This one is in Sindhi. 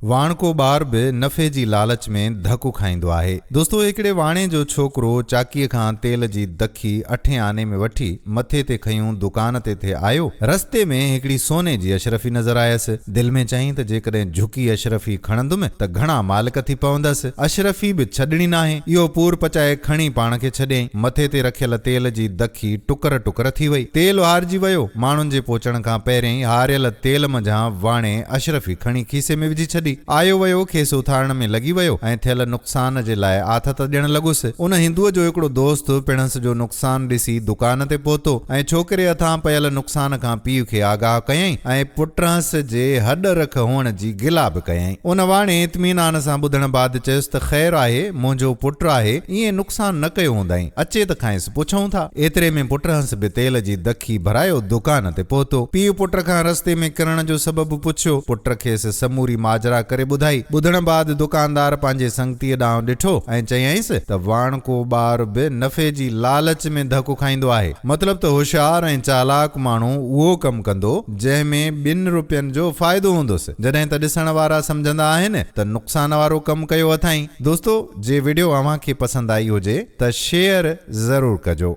واڻڪو ٻار به نفعي جي لالچ ۾ ڌڪ کائيندو آهي. دوستو هڪڙي واڻي جو ڇوڪرو چاڪيء کان تيل جي دکي اٺين آني ۾ وٺي مٿي تي کنيون دڪان تي ٿي آيو. رستي ۾ هڪڙي سوني جي اشرفي نظر آيس. دل ۾ چيائين ته جيڪڏهن جهڪي اشرفي کڻندم ته گهڻا مالڪ ٿي پوندس. اشرفي به ڇڏڻي ناهي. اهو پور پچائي کڻي پاڻ کي ڇڏيائين. مٿي تي رکيل تيل جي دکي ٽڪر ٽڪر ٿي وئي. تيل هارجي ويو. ماڻهن جي پهچڻ کان پهريائين هاريل تيل منجهان واڻي اشرفي کڻي کيسي ۾ وجهي ڇڏي. آيو ويو کيس اٿارڻ ۾ لڳي ويو ۽ ٿيل نقصان جي لاء آٿت ڏيڻ لڳس. ان هندوء جو هڪڙو دوست پڻهس جو نقصان ڏسي دڪان تي پهتو ۽ ڇوڪري هٿان پيل نقصان کان پيء کي آگاهه ڪيائين ۽ پٽهنس جي هڏ رک هئڻ جي گلا به ڪيائين. ان واڻي اطمينان سان ٻڌڻ بعد چيس ته خير آهي، منهنجو پٽ آهي، ائين نقصان نه ڪيو هوندائين، اچي ته کانئس پڇون ٿا. ايتري ۾ پٽهنس به تيل جي دکي ڀرايو دڪان تي پهتو. پيء پٽ کان رستي ۾ ڪرڻ جو سبب پڇيو. پٽ کيس سموري ماجرا ڪري ٻڌائي. ٻڌڻ بعد دڪاندار پنهنجي سنگتيء ڏانهن ڏٺو ۽ چيائينس ته واڻڪو ٻار به نفعي جي لالچ ۾ ڌڪ کائيندو آهي. مطلب ته هوشيار ۽ چالاڪ ماڻهو اهو ڪم ڪندو، جنهن ۾ ٻن روپين جو فائدو هوندس. جڏهن ته ڏسڻ وارا سمجهندا آهن ته نقصان وارو ڪم ڪيو اٿائين. دوستو جي وڊيو اوهان کي پسند آئي هجي ته شيئر ضرور ڪجو.